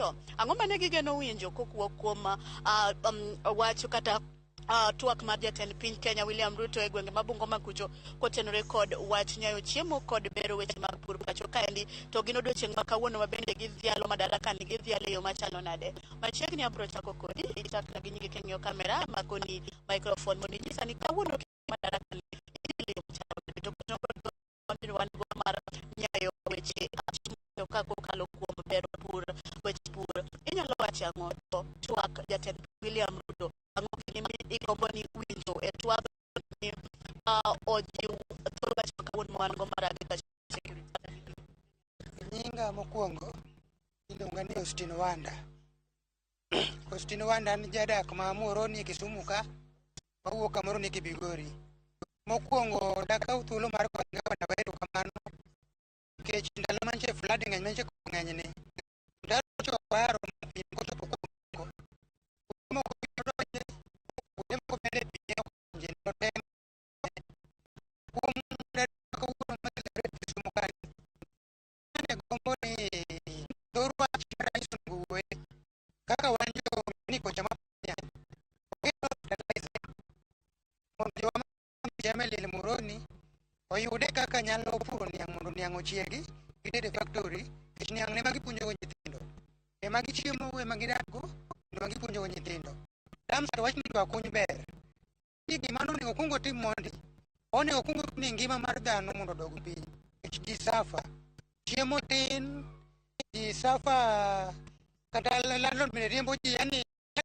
To ang'o mane gigeno winjo kowuok kuom wach kata twak mar jatend piny Kenya William Ruto e gwenge ma Bungoma kucho kotenore kod wach nyayo chiemo kod bero weche mag pur pacho kaendi? To gin odiochieng' ma kawuono ma bende gidhialo madaraka ni gidhialo e yo machalo nade? Machiegni abiro chako kodi, ichakna gi nyingi king'iyo kamera makoni microphone mondo inyisa ni kawuono madaraka ni idhialo e yo machalo nade, to kotenore kod wan go mar nyayo weche ka kokalo kuom bero pur, weche pur, inyalo wacho ang'o? To twak jatend William Ruto, ang'o gini ma igombo ni winjo e twak ni ojiw thuolo wach ma kawuono ma wan go mar agriculture security? Nyinga mokwongo iluonga ni Austin Wanda. Austin Wanda an jadak ma Muhoroni e Kisumu ka, wawuok kamoro ni Kibigori. Mokwongo dakaw thuolo mar goyo gavana wa erokamano nikech ndalo manche flood ng'eny, manche koth ng'eny ni ndalo choko aro ma pi kochopo kuonde moko pi odonje, kuonde moko bende pi ne ok odonje notem kuom ndalo kawuono ma celebrate Kisumu ka ne gombo ni thor wach ma rais onego wuoye kaka wan jo ni kocha ma okelo fertilizer mondo jowa ma chame liel Muhoroni oyude kaka nyalo puro niang' mondo niang' ochiegi gited e factory, nikech niang' ema gipuonjogo nyithindo, ema gichiemo, ema gidakgo kendo ema gipuonjogo nyithindo. Damsa wach ni idwa kuny ber ni gima onego okuong otim mondi onego okuong ni ngima mar dhano mondo odog piny, nikech ji suffer, chiemo tin, ji suffer, kata landlord bende riembo ji, yani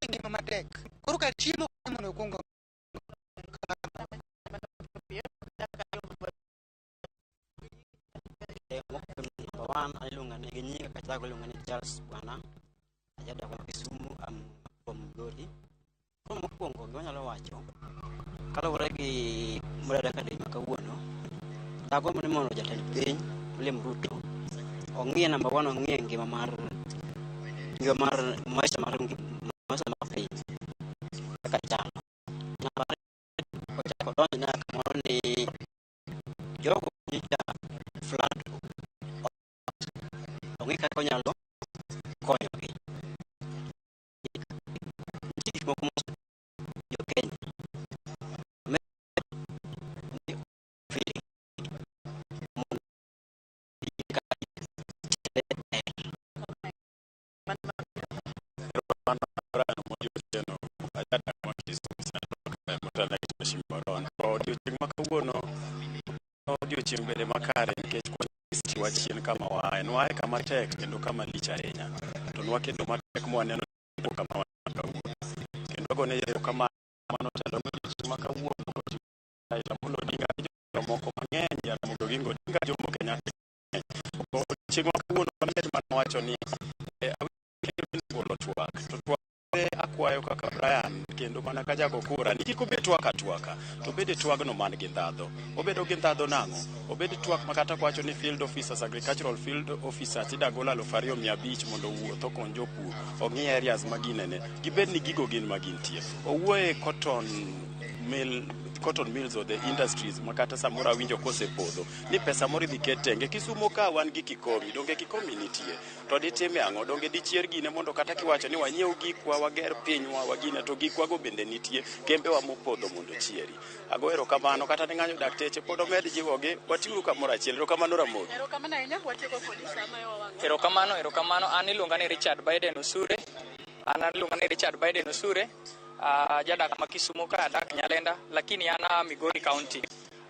ngima matek. Koro kar chiemo mondo okuong. Number one, iluonga ni gi nyinga kachako iluonga ni Charles Bwana. Ajadak ma Kisumu, am from Migori. Koro mokwongo gima anyalo wacho kaluwore gi Madaraka Day ma kawuono, dagombo ni mondo jatend piny William Ruto ong'iye, number one, ong'iye ngima mar maisha mar piny kaka chalo. Namba ariyo, ochako odonj nyaka kamoro ni jogo nyocha flood ong'i kaka onyalo konyogi. Nitie gik moko ma jo Kenya ni free mondo ber. Brian Omondi Otieno, ajadak ma Kisumu Central kae motelo ne Mheshimiwa Ron. To odiochieng' ma kawuono odiochieng' bende makare nikech kwa chien kama waaye. Nwaaye kama tek kendo kama lich ahinya. To nwakedo matek mwaneno kama wan kawuono. Kendo agone erokamano mano telo ne odiochieng' ma kawuono koting'o Raila Amolo Odinga gi jomoko mang'eny, Jaramogi Oginga Odinga, Jomo Kenyatta. To odiochieng' ma kawuono wamed mana wacho ni awinjo golo twak to twak akwayo kaka Brian kendo mana ka jago kura ni kik obed twak atwaka to obed e twagno man gi ndhadho. Obedo gi ndhadho nang'o? Obed twak ma kata kwacho ni field officers, agricultural field officers idagolo 2500 mondo owuoth okony jopur ong'i areas ma ginene gibed ni gigo gin ma gintie. Owuoye cotton mill, cotton mills or the industries ma kata samoro awinjo kosepodho ni pesa moro idhi ket tenge. Kisumo ka wan gi Kikomi, donge Kikomi nitie? To ditime ang'o? Donge dichier gine mondo kata kiwacho ni wanyiew gikwa, wager pinywa, wagine to gikwago bende nitie kembewa mopodho mondo chieri. Ago erokamano kata ne ng'anyo dakteche pod omed jiwogi, watiuru kamoro achiel. Erokamano Ramogi. Erokamano ahinya, watieko kodi sama e wang'o. Erokamano, erokamano. An iluonga ni Richard Biden Osure. An iluonga ni Richard Biden Osure. Jadak ma Kisumu ka, adak Nyalenda, lakini an a Migori County.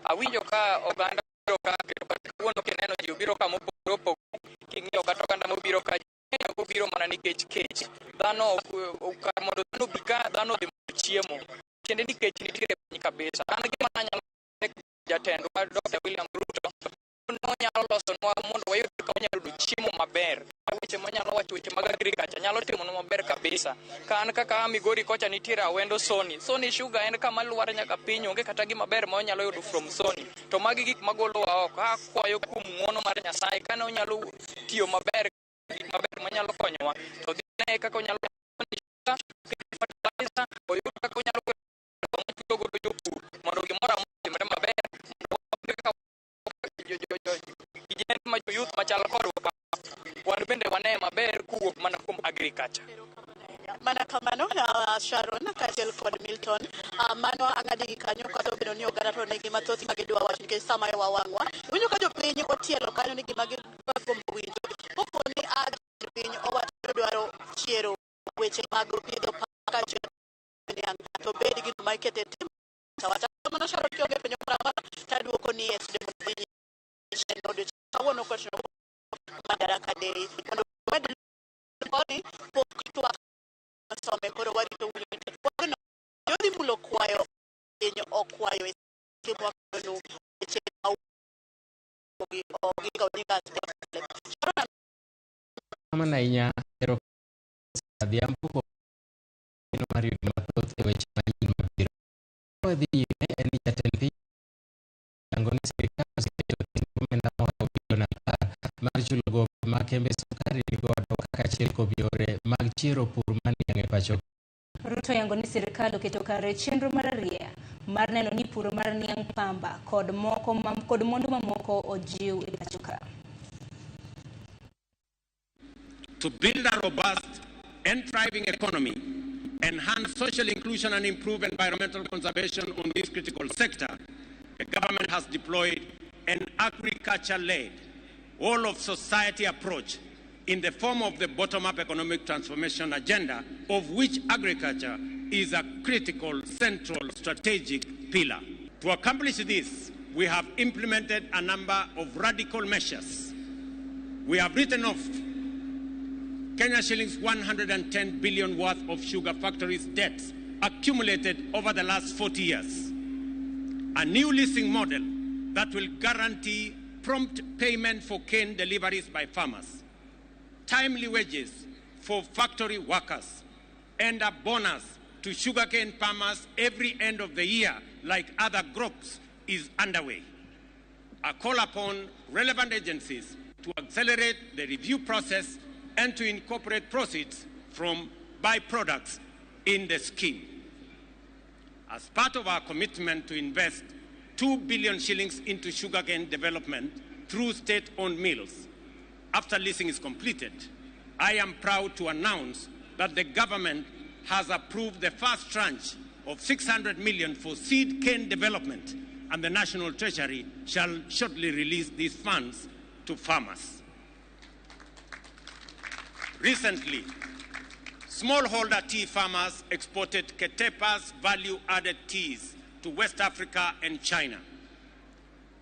Awinjo ka oganda biro ka kendo kata kawuono kineno ji obiro ka mopogore opogore. King'iyo kata oganda mobiro ka, ji obiro mana nikech kech. Dhano kar mondo dhano obi ka, dhano odhi mondo chiemo. Tiende ni kech nitiere piny kabisa. An gima nanyalo jatendwa Dr. William Ruto nonyalo losonwa mondo wayud kaka wanyalo yudo chiemo maber. Weche monyalo wacho, weche mag agriculture nyalo timonwa maber kabisa. Ka an kaka Migori kocha nitiere Awendo Sony. Sony Sugar en kama lwar nyaka piny, onge kata gima ber ma wanyalo yudo from Sony. To magi gik magolowa oko. Akwayo kuom ng'uono mar Nyasaye kane onyalo tiyo maber, gik maber manyalo konyowa. To dhi ne kaka onyalo fertilizer, oyud kaka onyalo machulo godo jopur mondo gimoro amora otimre maber mondo wabed kaka vijende ma youth machal kodwa wan bende wane maber kowuok mana kuom agriculture. agriculture. Mana kamano Sharon kaachiel kod Milton, mano ang'adi gi kanyo kata obedo ni oganda to nigi mathoth ma gidwa wacho nikech sama e wawang'wa winjo ka jopiny otielo kanyo ni gima gidwa gombo winjo kopo ni jopiny owacho ni dwaro chiero weche mag pidho kaachiel niang' to bed gino ma ikete tim wacha kamano. Sharon, kionge penjo moro amora taduoko ni e studio mondo dhi nyime odiochieng' kawuono kotingo Madaraka Day mondo med koni pok twak some koro warito winjo twagno jodhi mulo kwayo piny okwayo e seche mwakonu weche ma gi Oginga Odinga. Sharon. Kamano ahinya, ero Adhiambo kuom mar yudo mathoth e weche manyien mabiro. Wadhi nyime en ni jatend piny yango ni sirikal oseketo tenge omenda moromo bilion 10 mar chulo gope ma kembe sukari nigodo kaka achiel kuom yore mag chiero pur mar niang' e pacho. Ruto yango ni sirikal oketo kare chenro mar arieya mar neno ni puro mar niang', pamba kod moko kod mwandu mamoko ojiw e pacho ka. To build a robust and thriving economy, enhance social inclusion and improve environmental conservation on this critical sector, the government has deployed an agriculture-led, all-of-society approach in the form of the bottom-up economic transformation agenda, of which agriculture is a critical, central, strategic pillar. To accomplish this, we have implemented a number of radical measures. We have written off Kenya shillings 110 billion worth of sugar factories' debts accumulated over the last 40 years. A new leasing model that will guarantee prompt payment for cane deliveries by farmers, timely wages for factory workers, and a bonus to sugarcane farmers every end of the year, like other crops, is underway. I call upon relevant agencies to accelerate the review process and to incorporate proceeds from byproducts in the scheme. As part of our commitment to invest 2 billion shillings into sugarcane development through state-owned mills, after leasing is completed, I am proud to announce that the government has approved the first tranche of 600 million for seed cane development, and the National Treasury shall shortly release these funds to farmers. Recently, smallholder tea farmers exported Ketepa's value-added teas to West Africa and China.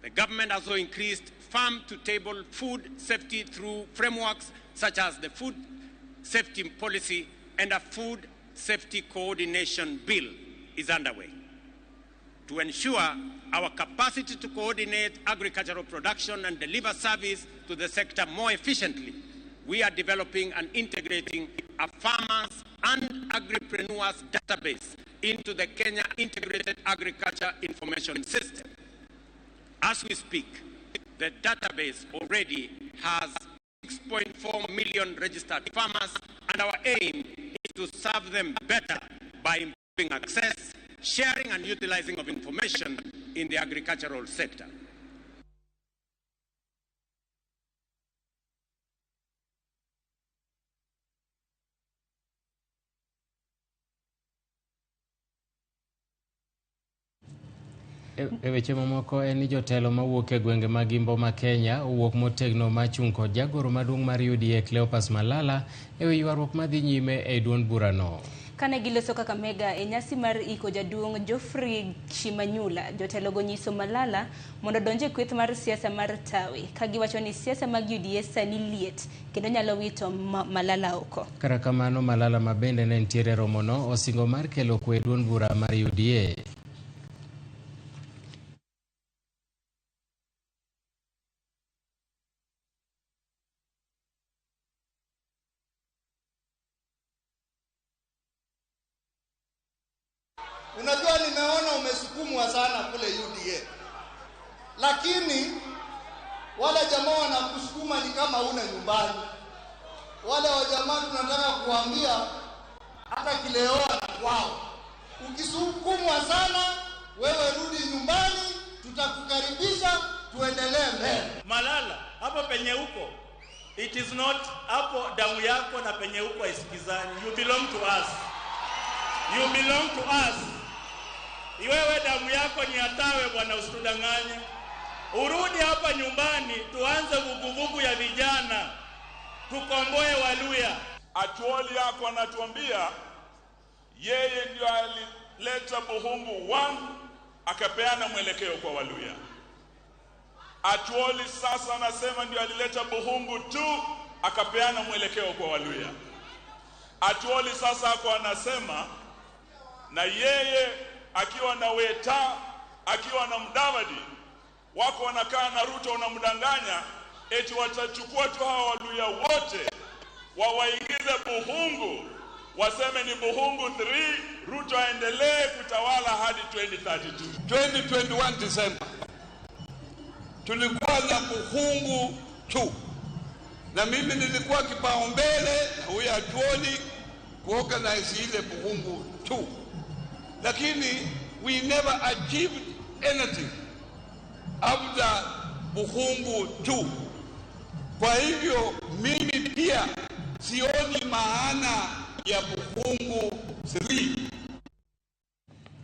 The government also increased farm-to-table food safety through frameworks such as the Food Safety Policy, and a Food Safety Coordination Bill is underway. To ensure our capacity to coordinate agricultural production and deliver service to the sector more efficiently, we are developing and integrating a farmers and agripreneurs database into the Kenya Integrated Agriculture Information System. As we speak, the database already has 6.4 million registered farmers, and our aim is to serve them better by improving access, sharing and utilizing of information in the agricultural sector. E weche mamoko en ni jotelo mawuok e gwenge mag Imbo ma Kenya owuok motegno machung' kod jagoro maduong' mar UDA Cleopas Malala e wi ywaruok madhi nyime e duond burano. Kane giloso Kakamega e nyasi mar iko jaduong' Geoffrey Shimanyula, jotelogo nyiso Malala mondo odonj e kweth mar siasa mar Tawi, ka giwacho ni siasa mag UDA sani liet kendo nyalo wito Malala oko. Kata kamano, Malala ma bende ne nitiere e romono osingo mar kelo kwe e duond bura mar UDA. Unajua, nimeona umesukumwa sana kule UDA, lakini wale jamaa wanakusukuma ni kama una nyumbani. Wale wa jamaa tunataka kuambia hata kileoa na kwao, ukisukumwa sana wewe rudi nyumbani, tutakukaribisha tuendelee mbele. Malala, hapo penye uko It is not hapo damu yako na penye huko haisikizani. You belong to us. You belong to us. Wewe damu yako ni ya Tawe bwana, usitudanganye. Urudi hapa nyumbani tuanze vuguvugu ya vijana, tukomboe Waluya. Atuoli yako anatuambia yeye ndio alileta Buhungu 1 akapeana mwelekeo kwa Waluya. Atuoli sasa anasema ndio alileta Buhungu 2 akapeana mwelekeo kwa Waluya. Atuoli sasa ako anasema na yeye akiwa na Weta akiwa na Mudavadi wako wanakaa na Ruto wanamdanganya eti watachukua tu hawa Waluya wote wawaingize Buhungu, waseme ni Buhungu 3, Ruto aendelee kutawala hadi 2032. 2021 December tulikuwa na Buhungu 2 na mimi nilikuwa kipaumbele na huyu Atuoli kuorganize ile Buhungu 2, lakini we never achieved anything after Buhungu 2. Kwa hivyo mimi pia sioni maana ya Buhungu 3.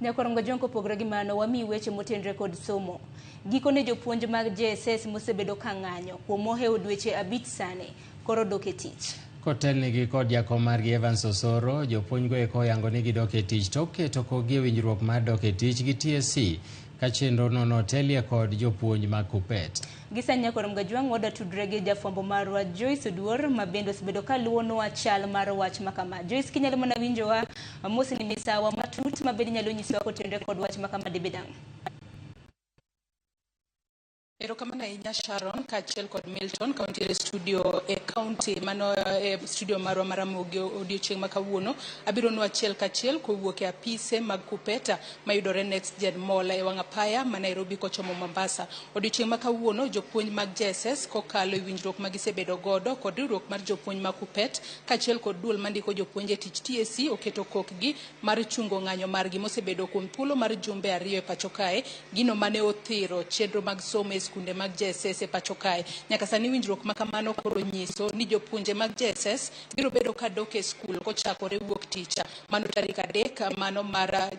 Nyakorongo Jonko pogre gi mano wami weche motenre kod somo. Gikone jopuonj mag JSS mosebedo ka ng'anyo kuom mohewo dweche 5 sani koro dok e tich. Kotelnigi kod jakom margi Evans Osoro, jopuonjgo eko oyango ni gidok e tich tok keto kokgi e winjruok mar dok e tich gi TSC ka chenro no notelie kod jopuonj mag Kuppet. Gisani Nyakorom Gajwang' wadwa tudre gi jafwambo marwa Joyce Oduor ma bende osebedo ka luwonwa chal mar wach makama. Joyce, kinyalo mana winjowa mos ni misawa matut ma bende inyalo nyisowa kotenre kod wach makama dibed ang'o? Erokamano ahinya Sharon kaachiel kod Milton ka untiere studio e county mano e studio marwa mar Ramogi odiochieng' ma kawuono. Abiro nu achiel kachiel kowuok e apise mag Kuppet mayudore Next Gen Mall e wang' apaya ma Nairobi kochomo Mombasa. Odiochieng' ma kawuono jopuonj mag JSS kokalo e winjruok ma gisebedo godo kod riwruok mar jopuonj mag Kuppet kaachiel kod duol mandiko jopuonj e tich TSC oketo kokgi mar chungo ng'anyo margi mosebedo kuom thuolo mar jumbe 2 e pacho kae, gino mane othiro chenro mag somo e skunde mag JSS e pacho kae. Nyaka sani winjruok ma kamano koro nyiso ni jopuonje mag JSS biro bedo ka dok e skul kochakore wuok tich mano tarik 3 mano mar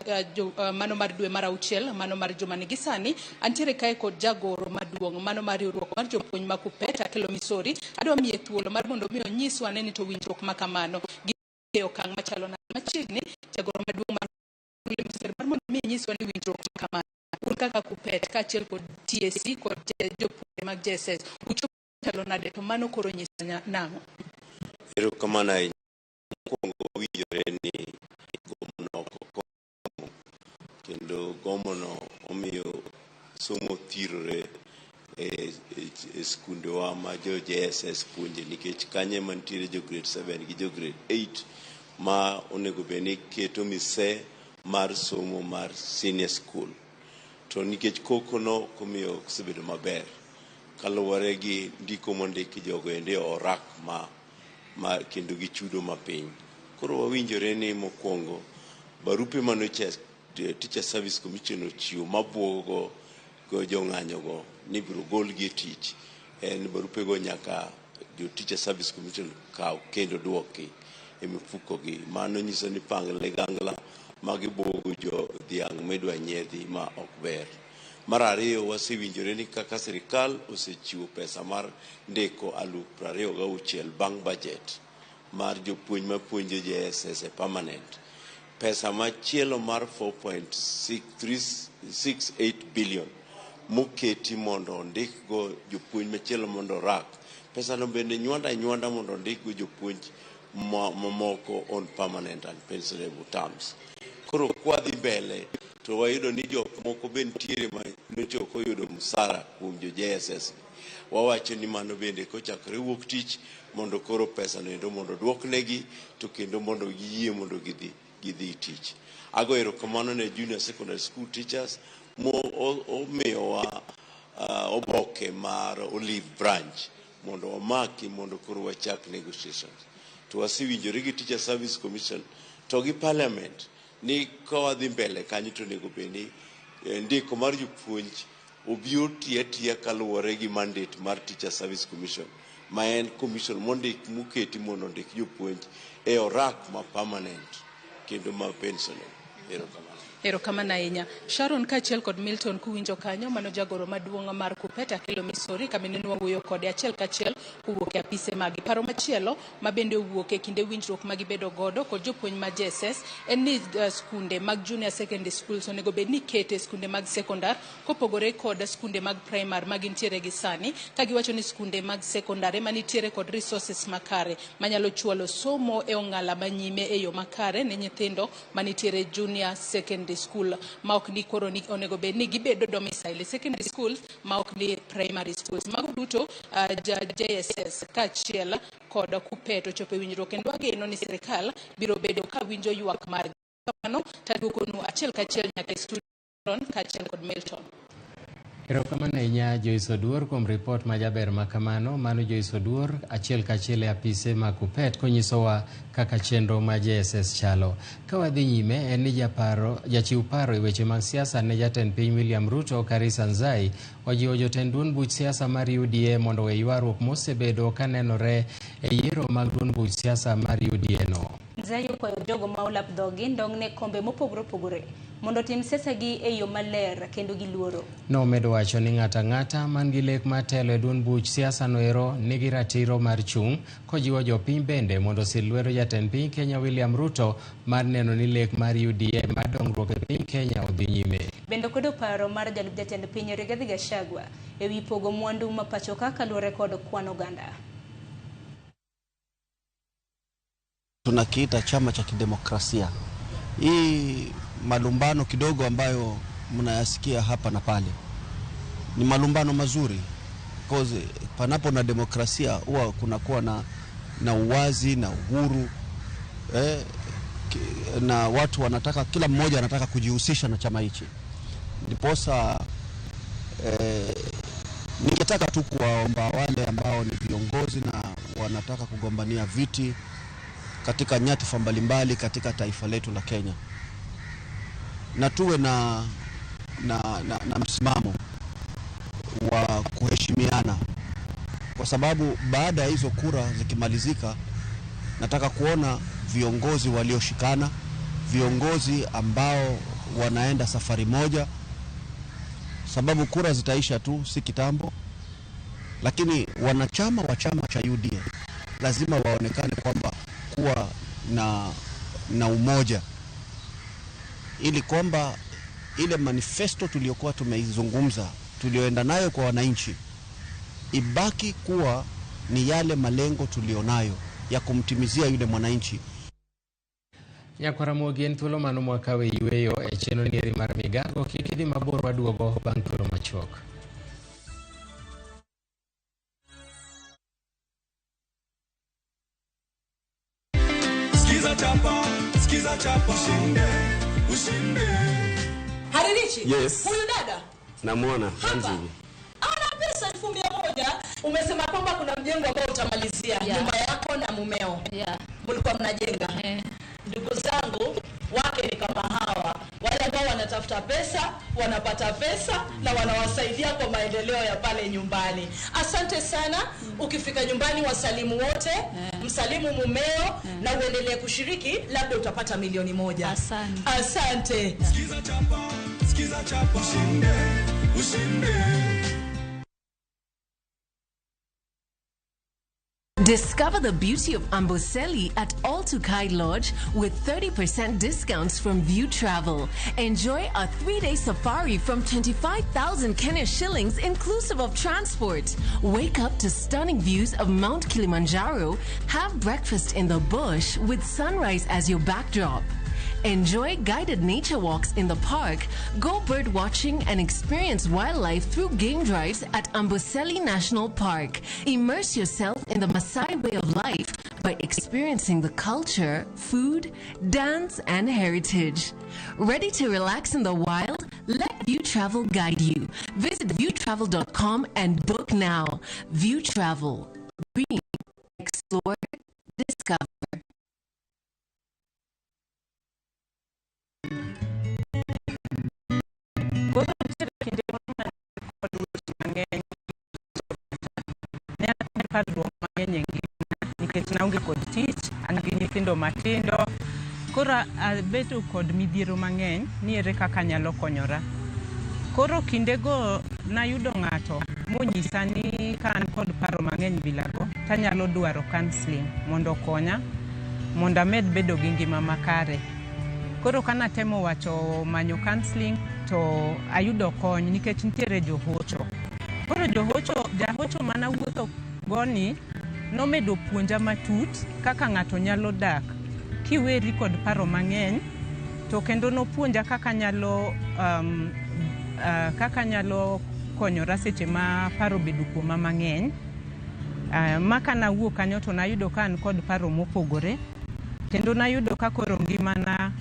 dwe mar 6 mano mar juma ni. Sani antiere kae kod jagoro maduong' mano mar riwruok mar jopuonj mag Kuppet Akelo Misori. Adwa miye thuolo mar mondo mi onyiswa ane ni to winjruok ma kamano gi e okang' machalo nade. Machiegni jagoro maduong' mar Misori mar mondo mi onyiswa ni winjruok ma kamano un kaka Kuppet kaachiel kod TSC kod jopuonje mag JSS uchopo chalo nade, to mano koro nyiso nang'o? Erokamano ahinya. Mokwongo winjore ni gomono ok okomo kendo gomono omiyo somo thirore e skundewa ma jo JSS puonje, nikech kanye mantiere jo grade 7 gi jo grade 8 ma onego bed ni keto mise mar somo mar senior school. To nikech koko no omiyo osebedo maber kaluwore gi ndiko mondiki jogo ende orak ma kendo gi chudo mapiny. Koro wawinjore ni mokwongo barupe mane Teacher Service Commission ochiwo mabuogo go jong'anyogo ni ibiro golgi e tich, en barupego nyaka jo Teacher Service Commission kaw kendo duoki e mifuko gi. Mano nyiso ni pang ligangla magibuogo jo dhiang' midwa nyiedhi ma ok ber. Mar ariyo, wasewinjore ni kaka sirikal osechiwo pesa mar ndiko 26,000 bang' budget mar jopuonj mapuonjo JSS e permanent. Pesa machielo mar 4.368 billion moketi mondo ondikgo jopuonj machielo mondo orak. Pesano bende nywanda mondo ondikgo jopuonj mamoko on permanent and pensionable terms. Koro kwadhi mbele to wayudo ni jok moko be nitiere ma nochok oyudo msara kuom jo JSS. Wawacho ni mano bende kochakore wuok tich mondo koro pesa no endo mondo duoknegi to kendo mondo giyie mondo gidhi tich. Ago erokamano ne junior secondary school teachers mo omiyowa oboke mar Olive Branch mondo wamaki mondo koro wachak negotiations. To wasewinjore gi Teacher Service Commission to gi Parliament ni ka wadhi mbele kanyo to onego bed ni ndiko mar jopuonj obi oti atiya kaluwore gi mandate mar Teacher Service Commission ma en commission mondik moketi mondo ondik jopuonj e orak ma permanent kendo ma pensionable. Erokamano. Erokamano ahinya. Sharon kaachiel kod Milton kuwinjo kanyo, mano jagoro maduong' mar Kuppet Akelo Misori kamene nwawuoyo kode achiel kachiel kowuok e apise magi. Paro machielo ma bende owuok e kinde winjruok ma gibedo godo kod jopuonj ma JSS en ni skunde mag junior secondary schools onego bed ni ikete skunde mag sekondar kopogore kod skunde mag primary ma gintiere gi sani, ka giwacho ni skunde mag sekondar ema nitiere kod resources makare manyalo chwalo somo e ong'ala manyime e yo makare ne nyithindo manitiere junior secondary school, ma ok ni koro ni onego bed ni gibedo domicile e secondary schools ma ok ni primary schools. Mago duto ja JSS kaachiel kod Kuppet ochopo e winjruok kendo ageno ni sirikal biro bedo ka winjo ywak margi. Kamano taduokonu achiel kachiel nyaka e studio kaachiel kod Milton. Erokamano ahinya Joyce Oduor kuom ripot ma jaber ma kamano. Mano Joyce Oduor achiel kachiel e apise mag Kuppet konyisowa kaka chenro ma JSS chalo. Ka wadhi nyime en ni jachiw paro e weche mag siasa ne jatend piny William Ruto Karisa Nzai ojiwo jotend duond buch siasa mar UDA mondo owe ywaruok mosebedo kanenore e yiero mag duond buch siasa mar UDA no. Nzai okwayo jogo ma olap dhogi ndong' ne kombe mopogore opogore mondo otim siasa gi e yo maler kendo gi luoro. Nomedo wacho ni ng'ato ang'ata man gi lek mar telo e duond buch siasa no ero nigi ratiro mar chung' kojiwo jopiny bende mondo osil lwedo jatend piny Kenya William Ruto mar neno ni lek mar UDA mar dongruok e piny Kenya odhi nyime. Bende okwedo paro mar jalup jatend piny Rigathi Gachagua e wi pogo mwandu ma pacho ka kaluwore kod kwan oganda. Tunakiita chama cha kidemokrasia. Hii malumbano kidogo ambayo mnayasikia hapa na pale ni malumbano mazuri, because panapo na demokrasia huwa kunakuwa na uwazi na uhuru, na watu wanataka, kila mmoja anataka kujihusisha na chama hichi. Ndiposa ningetaka tu kuwaomba wale ambao ni viongozi na wanataka kugombania viti katika nyadhifa mbalimbali katika taifa letu la Kenya, na tuwe na msimamo wa kuheshimiana, kwa sababu baada ya hizo kura zikimalizika, nataka kuona viongozi walioshikana, viongozi ambao wanaenda safari moja, sababu kura zitaisha tu si kitambo, lakini wanachama wa chama cha UDA lazima waonekane kwamba kuwa na umoja, ili kwamba ile manifesto tuliyokuwa tumeizungumza, tulioenda nayo kwa wananchi, ibaki kuwa ni yale malengo tulionayo ya kumtimizia yule mwananchi. Nyakwara Ramogi en thuolo mano mwakawe yweyo e chenro nieri mar migago. Kik idhi mabor, waduogo bang' thuolo machuok. Skiza chapa, skiza chapa, ushinde, ushinde. Haririchi? Yes. Huyu dada? Namuona, Zanzibar. Ana pesa 1,100. Umesema kwamba kuna mjengo ambao utamalizia, nyumba yako na mumeo. Mlikuwa mnajenga. Ndugu zangu, wake ni kama hawa. Wale ambao wanatafuta pesa, wanapata pesa na wanawasaidia kwa maendeleo ya pale nyumbani. Asante sana. Ukifika nyumbani wasalimu wote, msalimu mumeo na uendelee kushiriki, labda utapata 1,000,000. Asante. Asante. Skiza chapa, skiza chapa, ushinde, ushinde. Discover the beauty of Amboseli at All Tukai Lodge with 30% discounts from View Travel. Enjoy a 3-day safari from 25,000 Kenya shillings inclusive of transport. Wake up to stunning views of Mount Kilimanjaro. Have breakfast in the bush with sunrise as your backdrop. Enjoy guided nature walks in the park, go bird watching and experience wildlife through game drives at Amboseli National Park. Immerse yourself in the Maasai way of life by experiencing the culture, food, dance and heritage. Ready to relax in the wild? Let View Travel guide you. Visit viewtravel.com and book now. View Travel. Dream, explore, discover. Kinde moro kod weche mang'eny ne mang'eny e ngimana nikech naonge kod tich, an gi nyithindo matindo. Koro abedo kod midhiero mang'eny ni ere kaka anyalo konyora. Koro kindego nayudo ng'ato monyisa ni ka an kod paro mang'eny bilago tanyalo dwaro counseling mondo okonya mondo amed bedo gi ngima makare. Koro ka natemo wacho manyo counseling to ayudo kony nikech nitiere johocho. Koro johocho, jahocho manawuotho go ni nomedo puonja matut kaka ng'ato nyalo dak kiweri kod paro mang'eny to kendo nopuonja kaka anyalo kaka anyalo konyora seche ma paro obedo kuoma mang'eny. Ma kanawuok kanyo to nayudo ka an kod paro mopogore kendo nayudo ka koro ngimana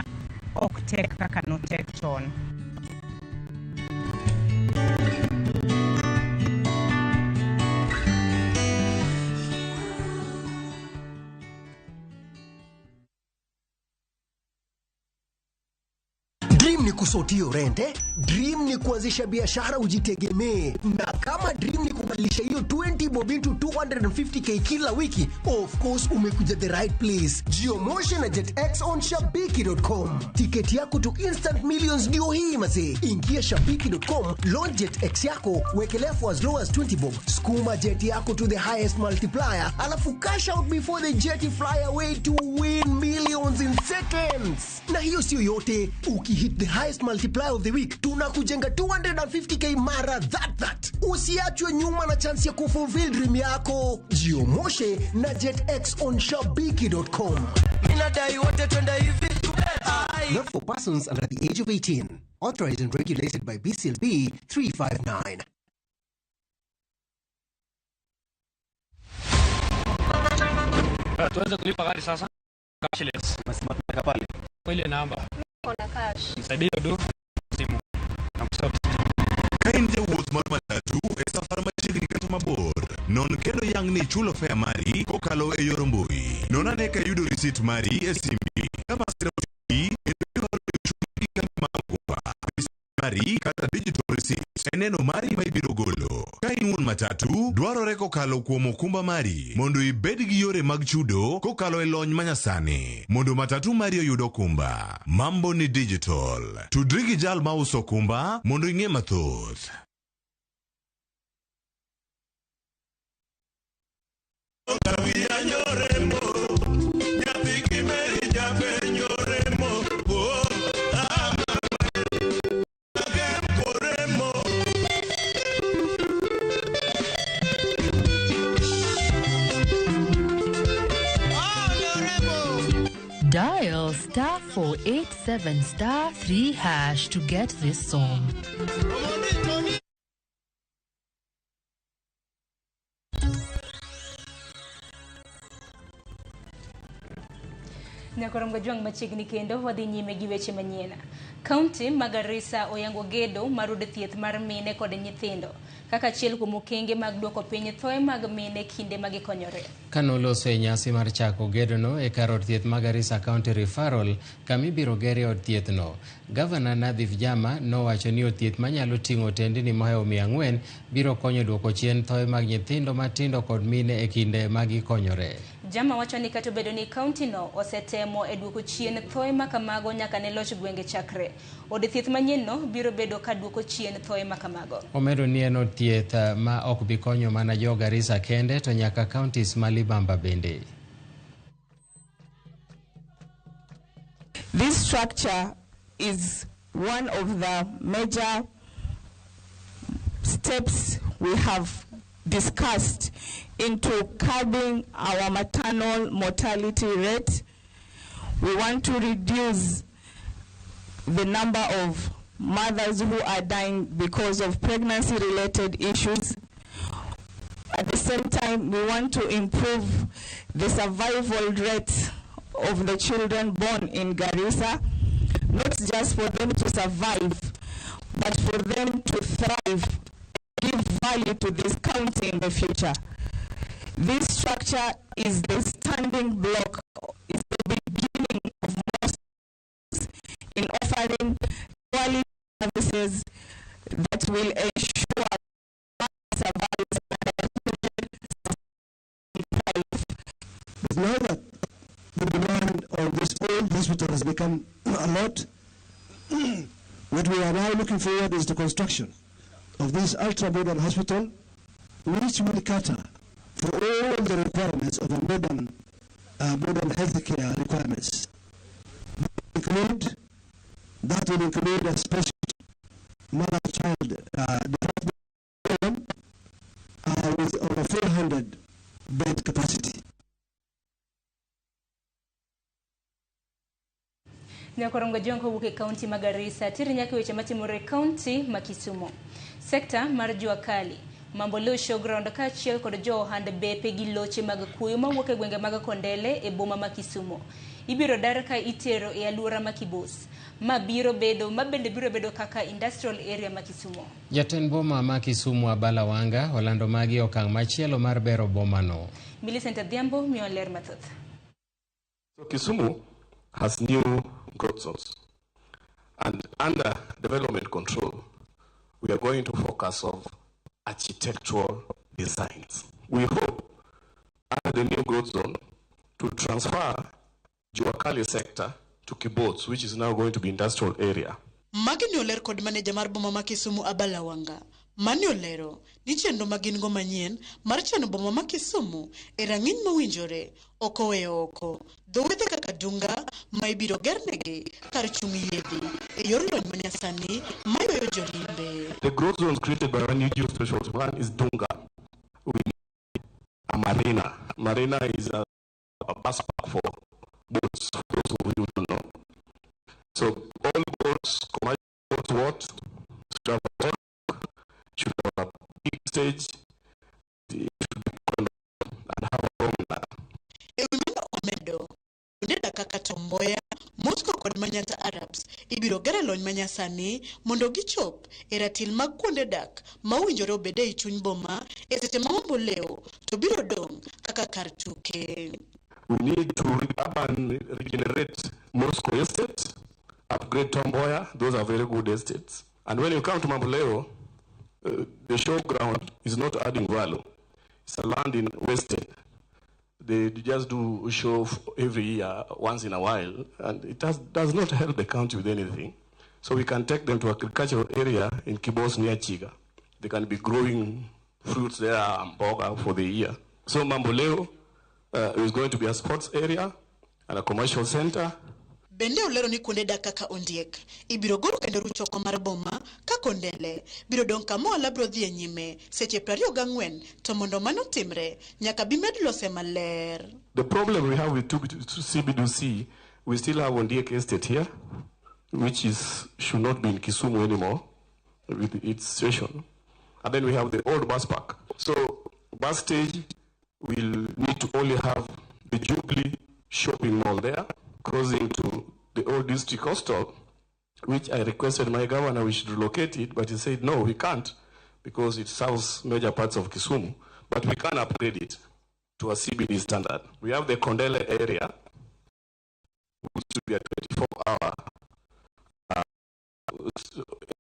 ok tek kaka notek chon. Dream ni kusotio rente, dream ni kuanzisha biashara ujitegemee, na kama dream ni kubadilisha hiyo 20 bob into 250K kila wiki, of course umekuja the right place. Geomotion na JetX on shabiki.com. Tiketi yako to instant millions ndio hii mazee. Ingia shabiki.com, launch JetX yako, wekelea for as low as 20 bob, skuma jet yako to the highest multiplier, alafu cash out before the jet fly away to win millions in seconds. Na hiyo sio yote, ukihit the highest multiplier of the week, tunakujenga 250K mara that. Usiachwe nyuma na chance ya kufulfill dream yako. Jiomoshe na JetX on shabiki.com. Minadai wote twende hivi. Not for persons under the age of 18. Authorized and regulated by BCLB 359. Tuweze kulipa gari sasa. Cashless. Umesema tunaweka pale. Kwa ile namba. Kona cash. Nisaidie du simu. Na kusub. Ka in jawuoth mar matatu e safar machiegni kata mabor, non kendo yang ni ichulo fare mari kokalo e yor mbui. Non ane ka iyudo risit mari e simbi. Ka masira otimi, kendo idwaro ni ochuli gi kambi mar okumba, risit mari kata digital receipt e neno mari ma ibiro golo. Ka in wuon matatu, dwarore kokalo kuom okumba mari mondo ibed gi yore mag chudo kokalo e lony manyasani mondo matatu mari oyud okumba. Mambo ni digital. Tudri gi jal mauso okumba mondo ing'e mathoth. Dial star 487 star 3 hash to get this song. Nyakorongo Jwang' machiegni kendo wadhi nyime gi weche manyien. Kaunti ma Garissa oyango gedo mar od thieth mar mine kod nyithindo kaka achiel kuom okenge mag duoko piny thoe mag mine kinde ma gikonyore. Kanoloso e nyasi mar chako gedono e kar od thieth ma Garissa County Referral kama ibiro gerie od thiethno. Gavana Nadhif Jama nowacho ni od thieth manyalo ting'o otendni mohewo 400 biro konyo duoko chien thoe mag nyithindo matindo kod mine e kinde ma gikonyore. Jama wacho ni kata obedo ni kaunti no osetemo e duoko chien thoe ma kamago nyaka ne loch gwenge chakre. Od thieth manyien no biro bedo ka duoko chien thoe ma kamago. Omedo ni en od thieth ma ok bi konyo mana jo Garissa kende to nyaka counties ma Libamba bende. This structure is one of the major steps we have discussed into curbing our maternal mortality rate. We want to reduce the number of mothers who are dying because of pregnancy-related issues. At the same time, we want to improve the survival rate of the children born in Garissa, not just for them to survive, but for them to thrive, give value to this county in the future. This structure is the standing block, is the beginning of most in offering quality services that will ensure survival and thrive. old hospital has become a lot. What we are now looking forward is the construction of this ultra-modern hospital, which will cater for all the requirements of a modern healthcare requirements. That will include a special mother-child department with over 400 bed capacity. Nyakorongo Jonko wuok e kaunti ma Garissa tiri nyaka weche matimore e kaunti ma Kisumu. Sekta mar jua kali, Mamboleo Showground kaachiel kod jo ohand bepe gi loche mag kuoyo mawuok e gwenge mag Kondele e boma ma Kisumu. Ibiro dar ka itero e alwora ma Kibos, ma bende biro bedo kaka industrial area ma Kisumu. Jatend boma ma Kisumu Abala Wanga olando magi okang' machielo mar bero bomano. Millicent Adhiambo miyo ler mathoth. So Kisumu has new growth zones, and under development control, we are going to focus on architectural designs. We hope under the new growth zone to transfer Juakali sector to Kibots, which is now going to be industrial area. Magi ni oler kod maneja mar boma ma Kisumu Abala Wanga. Mani olero ni chenro ma gin go manyien mar chano boma ma Kisumu e rang'iny mowinjore ok oweyo oko dho wedhe kaka Dunga ma ibiro gernegi kar chung' yiedhi e yor lony manyasani maywayo jolimbe. The growth zones created by our new geospatial plan is Dunga. We need a marina. Marina is a bus park for boats, for those of you who don't know. So all boats, commercial boats, what? Should have should have a big stage, it should be and have a promenade. E wi mano omedo kuonde dak kaka Tomboya, Moscow kod Manyata Arabs ibiro ger e lony manyasani mondo gichop e ratil mag kuonde dak ma owinjore obed ei chuny boma e seche ma Mamboleo to biro dong' kaka kar tuke. We need to urban regenerate Moscow Estate, upgrade Tomboya. Those are very good estates. And when you come to Mamboleo, the showground is not adding value. It's a land in West End. They just do show every year, once in a while, and it does not help the county with anything. So we can take them to agricultural area in Kibos near Chiga. They can be growing fruits there and mboga for the year. So Mamboleo is going to be a sports area and a commercial center. Bende olero ni kuonde dak kaka Ondiek ibiro goro kendo ruch oko mar boma ka Kondele biro dong' kama ohala biro dhi e nyime seche 24 to mondo mano timre nyaka bimed lose maler. The problem we have with CBDC, we still have Ondiek Estate here, which should not be in Kisumu anymore with its station. And then we have the old bus park. So bus stage will need to only have the Jubilee shopping mall there, crossing to the old district hostel, which I requested my governor we should relocate it, but he said no, we can't, because it serves major parts of Kisumu, but we can upgrade it to a CBD standard. We have the Kondele area, which should be a 24-hour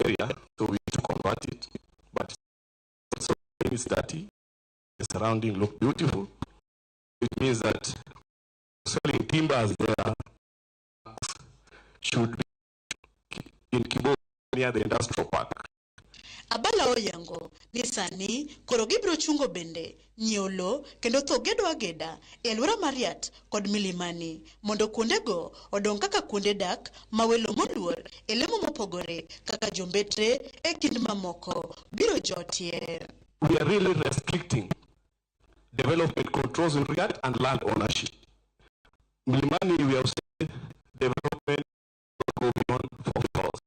area, so we need to convert it, but so it's dirty. The surrounding look beautiful. It means that selling timbers there should be in Kibo near the industrial park. Abala oyango ni sani koro gibiro chungo bende nyiewo lo kendo tho gedo ageda e alwora mar Riat kod Milimani mondo kuondego odong' kaka kuonde dak ma welo moluor e lemo mopogore kaka jombetre e kind mamoko biro jotie. We are really restricting development controls in Riat and land ownership. Milimani, we have said development go beyond 4 floors.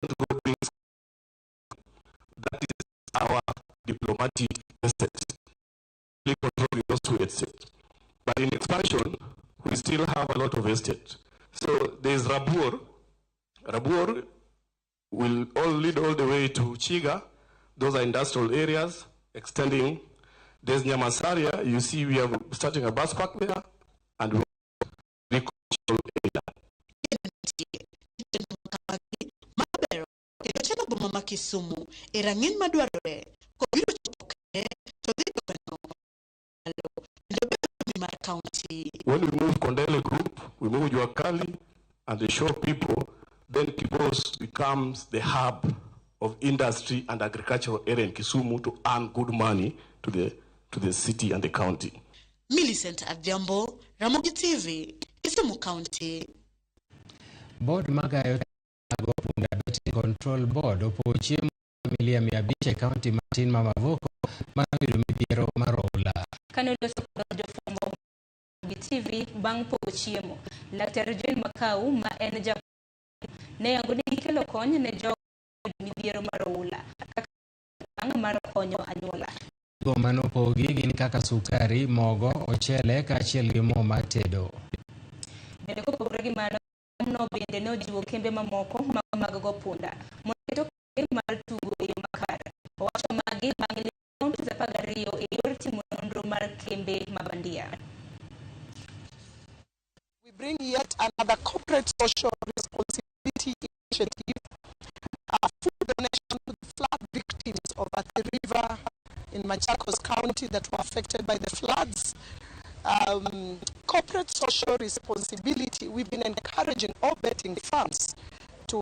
Don't go doing. That is our diplomatic asset. We control those two estates. But in expansion, we still have a lot of estate. So there is Rabur. Rabur will all lead all the way to Chiga. Those are industrial areas extending. There's Nyamasaria. You see, we are starting a bus park there, and we agricultural area. Kendo chano boma ma Kisumu e rang'iny madwarore kobiro chopo kare to dhi dwokno malo kendo bero mar county. When we move Kondele Group, we move Juakali, and the shore people, then Kibos becomes the hub of industry and agricultural area in Kisumu to earn good money to the city and the county. Millicent Adhiambo, Ramogi TV, Kisumu County. Board magayo go punda Betting Control Board opogo chiemo familia 500 e kaunti matin ma Mavoko mar yudo midhiero mar oula. Kane oloso kod jofwambo gi TV bang' pogo chiemo, Laktar Jane Makau ma en ja ne yango ni gikelo kony ne jogo midhiero mar oula kaka okang' mar konyo anyuola. Gigo manopogi gin kaka sukari, mogo, ochele kaachiel gi mo mar tedo. Bende kopogore gi mano, no bende ne ojiwo kembe mamoko mag go punda mondo oket okenge mar tugo e yo makare. Owacho magi bang' limo counties 12 e yor timo nonro mar kembe ma bandia. We bring yet another corporate social responsibility initiative, a food donation to the flood victims of Athi River in Machakos County that were affected by the floods. Corporate social responsibility, we've been encouraging all betting firms to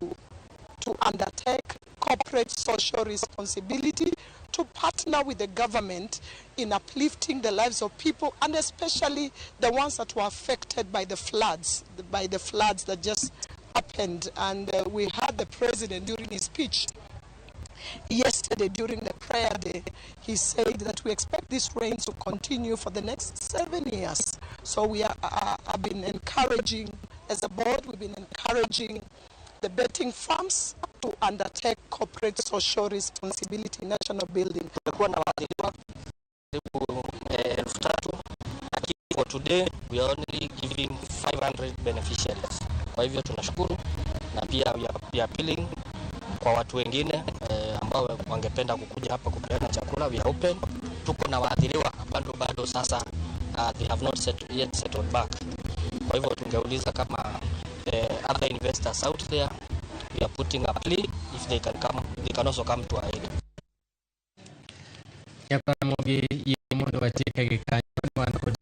undertake corporate social responsibility, to partner with the government in uplifting the lives of people, and especially the ones that were affected by the floods that just happened. And we had the president during his speech yesterday during the prayer day, he said that we expect this rain to continue for the next 7 years. So we have been encouraging, as a board, we've been encouraging the betting firms to undertake corporate social responsibility national building. Tumekuwa na waathiriwa karibu 3,000 lakini for today we are only giving 500 beneficiaries. Kwa hivyo tunashukuru na pia we are appealing kwa watu wengine ambao wangependa kukuja hapa kupeana chakula, we are open. Tuko na waathiriwa bado sasa they have not yet settled back. Kwa hivyo tungeuliza kama other investors out there, we are putting a plea if they can come, they can also come to our aid. Nyakwar yie mondo watieke gi kanyo ne wan kod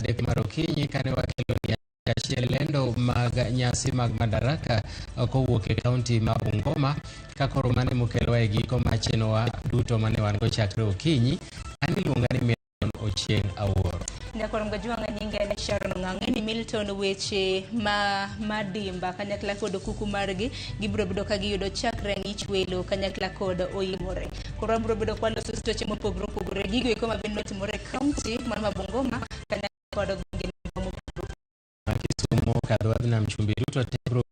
3 mar okinyi kane wakelo ni achiel lendo mag nyasi mag Madaraka kowuok e kaunti ma Bungoma ka koro mane mokelowa e giko mar chenrowa duto mane wan go chakre okinyi. An iluonga ni Milton Ochieng' Awuoro. Nyakwar Mgajwang'a nyinga en Sharon Ong'ang'e ni Milton weche ma madimba kanyakla kod okuku margi gibiro bedo ka giyudo chakre ng'ich welo kanyakla kod oimore. Koro wabiro bedo kwaloso stoche mopogore opogore gigo eko mabende notimore e kaunti mar ma Bungoma kanyakla kod gwenge mopogore. Kisumu kadho wadhi nam chumbi duto te biro